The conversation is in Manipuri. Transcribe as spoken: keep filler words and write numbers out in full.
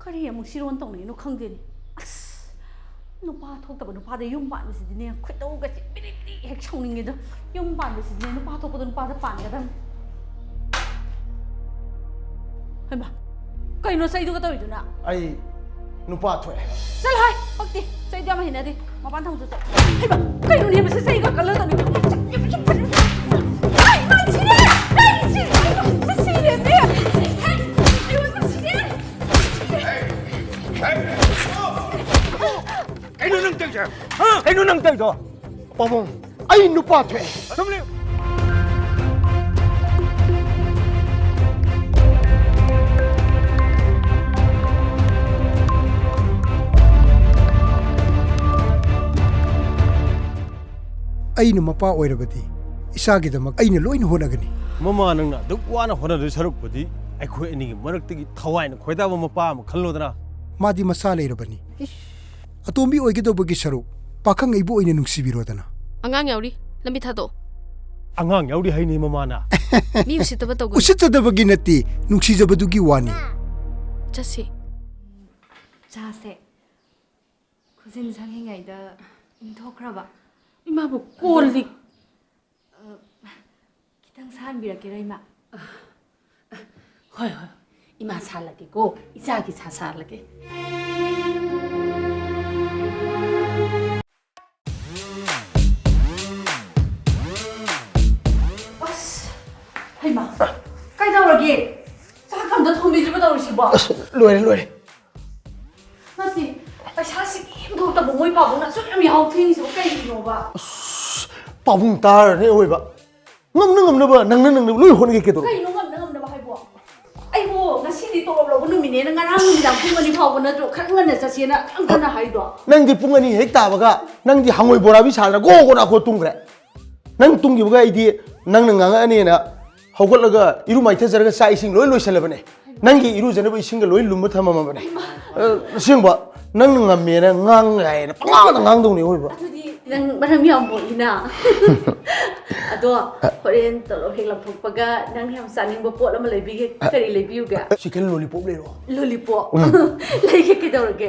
ꯀꯔꯤ ꯑꯃꯨꯛ ꯁꯤꯔꯣꯟ ꯇꯧꯅꯩꯅꯣ ꯈꯪꯗꯦꯅꯦ꯫ ꯑꯁ, ꯅꯨꯄꯥ ꯊꯣꯛꯇꯕ ꯅꯨꯄꯥꯗ ꯌꯨꯝ ꯄꯥꯟꯕꯁꯤꯗꯤꯅꯦ, ꯈꯣꯏꯗꯧꯒꯁꯦ ꯕꯤꯔꯤ ꯕꯤꯔꯤ ꯍꯦꯛ ꯁꯥꯎꯅꯤꯡꯉꯦꯗ꯫ ꯌꯨꯝ ꯄꯥꯟꯕꯁꯤꯗꯤꯅꯦ, ꯅꯨꯄꯥ ꯊꯣꯛꯄꯗ ꯅꯨꯄꯥꯗ ꯄꯥꯟꯒꯗꯕꯅꯤ꯫ ꯍꯩꯃꯥ, ꯀꯩꯅꯣ ꯆꯩꯗꯨꯒ ꯇꯧꯔꯤꯗꯨꯅ? ꯑꯩ ꯅꯨꯄꯥ ꯊꯣꯛꯑꯦ꯫ ꯆꯠꯂꯣ ꯍꯥꯏ, ꯄꯛꯇꯦ꯫ ꯆꯩꯗꯨ ꯌꯥꯝ ꯍꯩꯅꯗꯦ꯫ ꯃꯄꯥꯟ ꯊꯝꯃꯨ ꯆꯠꯂꯣ꯫ ꯍꯩꯃꯥ, ꯀꯩꯅꯣꯅꯦ ꯃꯁꯤ ꯆꯩꯒ ꯀꯜꯂꯒ ꯇꯧꯔꯤꯗꯨ? ꯑꯩ ꯃꯁꯤꯔꯦ! ꯑꯩ ꯁꯤ-, ꯑꯩ ꯁꯤꯔꯦ! ꯑꯩ ꯃꯁꯤꯔꯦ! ꯀꯩꯅꯣ ꯅꯪ ꯇꯧꯔꯤꯁꯦ? ꯍꯥ? ꯀꯩꯅꯣ ꯅꯪ ꯇꯧꯔꯤꯗꯣ? ꯄꯥꯕꯨꯡ, ꯑꯩ ꯅꯨꯄꯥ ꯊꯣꯛꯑꯦ꯫ ꯑꯗꯨꯝ ꯂꯩꯌꯨ꯫ ꯑꯩꯅ ꯃꯄꯥ ꯑꯣꯏꯔꯕꯗꯤ ꯏꯆꯥꯒꯤꯗꯃꯛ ꯑꯩꯅ ꯂꯣꯏꯅ ꯍꯣꯠꯅꯒꯅꯤ꯫ ꯃꯃꯥ, ꯅꯪꯅ ꯑꯗꯨꯛ ꯋꯥꯅ ꯍꯣꯠꯅꯗꯣꯏ ꯁꯔꯨꯛꯄꯨꯗꯤ ꯑꯩꯈꯣꯏ ꯑꯅꯤꯒꯤ ꯃꯔꯛꯇꯒꯤ ꯊꯋꯥꯏꯅ ꯈꯣꯏꯗꯥꯕ ꯃꯄꯥ ꯑꯃ ꯈꯜꯂꯣꯗꯅ꯫ ꯃꯥꯗꯤ ꯃꯆꯥ ꯂꯩꯔꯕꯅꯤ꯫ ꯑꯇꯣꯝꯕꯤ ꯑꯣꯏꯒꯗꯧꯕꯒꯤ ꯁꯔꯨꯛ ꯄꯥꯈꯪ ꯑꯩꯕꯨ ꯑꯣꯏꯅ ꯅꯨꯡꯁꯤꯕꯤꯔꯣꯗꯅ꯫ ꯑꯉꯥꯡ ꯌꯥꯎꯔꯤ, ꯂꯝꯕꯤ ꯊꯥꯗꯣꯛꯑꯣ꯫ ꯑꯉꯥꯡ ꯌꯥꯎꯔꯤ ꯍꯥꯏꯅꯤ ꯃꯃꯥꯅ꯫ ꯃꯤ ꯎꯁꯤꯠꯇꯕ ꯇꯧꯒꯅꯨ꯫ ꯎꯁꯤꯠꯇꯗꯕꯒꯤ ꯅꯠꯇꯦ, ꯅꯨꯡꯁꯤꯖꯕꯗꯨꯒꯤ ꯋꯥꯅꯤ꯫ ꯆꯠꯁꯤ꯫ ꯆꯥꯁꯦ꯫ ꯈꯨꯖꯤꯟ ꯁꯪꯉꯤꯉꯩꯗ ꯏꯪꯊꯣꯛꯈ꯭ꯔꯕ꯫ ꯏꯃꯥꯕꯨ ꯀꯣꯜ ꯂꯤꯛ꯫ ꯑ, ꯈꯤꯇꯪ ꯁꯥꯍꯟꯕꯤꯔꯛꯀꯦꯔꯥ, ꯏꯃꯥ? ꯍꯣꯏ, ꯍꯣꯏ꯫ ꯏꯃꯥ ꯁꯥꯍꯜꯂꯛꯀꯦꯀꯣ꯫ ꯏꯆꯥꯒꯤ ꯁꯥ ꯁꯥꯍꯜꯂꯛꯀꯦ꯫ ꯑꯁ, ꯍꯩꯃꯥ, ꯀꯩꯗꯧꯔꯒꯦ? ꯆꯥꯛ ꯑꯝꯇ ꯊꯣꯡꯕꯤꯗ꯭ꯔꯤꯕ ꯇꯧꯔꯤꯁꯤꯕꯣ? ꯑꯁ, ꯂꯣꯏꯔꯦ, ꯂꯣꯏꯔꯦ꯫ ꯅꯠꯇꯦ, ꯄꯩꯁꯥ ꯁꯤꯀꯤ ꯑꯃ ꯊꯣꯛꯇꯕ ꯃꯣꯏ ꯄꯥꯕꯨꯡꯅ ꯑꯁꯨꯛ ꯌꯥꯝ ꯌꯥꯍꯧ ꯊꯦꯡꯉꯤꯁꯤꯕꯨ ꯀꯩꯒꯤꯅꯣꯕ? ꯑꯁ, ꯄꯥꯕꯨꯡ ꯇꯥꯔꯅꯤ ꯑꯑꯣꯏꯕ꯫ ꯉꯝꯅ ꯉꯝꯅꯕ, ꯅꯪꯅ ꯅꯪꯅꯕ ꯂꯣꯏ ꯍꯣꯠꯅꯒꯦ ꯀꯩꯗꯧꯔꯒꯦ? ꯀꯩꯅꯣ ꯉꯝꯅ ꯉꯝꯅꯕ ꯍꯥꯏꯕꯣ? ꯑꯩꯕꯨ ꯉꯁꯤꯗꯤ ꯇꯣꯂꯣꯞ ꯂꯧꯕ ꯅꯨꯃꯤꯠꯅꯦꯅ ꯉꯔꯥꯡ ꯅꯨꯃꯤꯗꯥꯡ ꯄꯨꯡ ꯑꯅꯤ ꯐꯥꯎꯕ ꯅꯠꯇ꯭ꯔꯣ ꯈꯔ ꯉꯟꯅ ꯆꯠꯁꯦꯅ ꯌꯥꯝ ꯀꯟꯅ ꯍꯥꯏꯗꯣ? ꯅꯪꯗꯤ ꯄꯨꯡ ꯑꯅꯤ ꯍꯦꯛ ꯇꯥꯕꯒ ꯅꯪꯗꯤ ꯍꯪꯉꯣꯏ ꯕꯣꯔꯥꯕꯤ ꯁꯥꯗꯅ ꯒꯣ ꯒꯣ ꯅꯥꯈꯣ ꯇꯨꯝꯈ꯭ꯔꯦ꯫ ꯅꯪ ꯇꯨꯝꯈꯤꯕꯒ ꯑꯩꯗꯤ ꯅꯪꯅ ꯉꯥꯡꯉꯛꯑꯅꯦꯅ ꯍꯧꯒꯠꯂꯒ ꯏꯔꯨ ꯃꯥꯏꯊꯖꯔꯒ ꯆꯥꯛ ꯏꯁꯤꯡ ꯂꯣꯏ ꯂꯣꯏꯁꯜꯂꯕꯅꯦ꯫ ꯅꯪꯒꯤ ꯏꯔꯨꯖꯅꯕ ꯏꯁꯤꯡꯒ ꯂꯣꯏ ꯂꯨꯝꯕ ꯊꯝꯃꯝꯃꯕꯅꯦ꯫ ꯑ, ꯑꯁꯦꯡꯕ, ꯅꯪꯅ ꯉꯝꯃꯦꯅ ꯉꯥꯡ ꯌꯥꯏꯌꯦꯅ ꯄꯉꯥꯡꯗ ꯉꯥꯡꯗꯧꯅꯦ ꯑꯑꯣꯏꯕ꯫ ꯑꯗꯨꯗꯤ ꯅꯪ ꯃꯔꯝ ꯌꯥꯝ ꯃꯣꯛꯏꯅ꯫ ꯑꯗꯣ ꯍꯣꯔꯦꯟ ꯇꯣꯂꯣꯞ ꯍꯦꯛ ꯂꯧꯊꯣꯛꯄꯒ ꯅꯪ ꯌꯥꯝ ꯆꯥꯅꯤꯡꯕ ꯄꯣꯠ ꯑꯃ ꯂꯩꯕꯤꯒꯦ꯫ ꯀꯔꯤ ꯂꯩꯕꯤꯌꯨꯒꯦ? Chicken lollipop ꯂꯩꯔꯣ꯫ Lollipop? ꯂꯩꯒꯦ, ꯀꯩꯗꯧꯔꯒꯦ?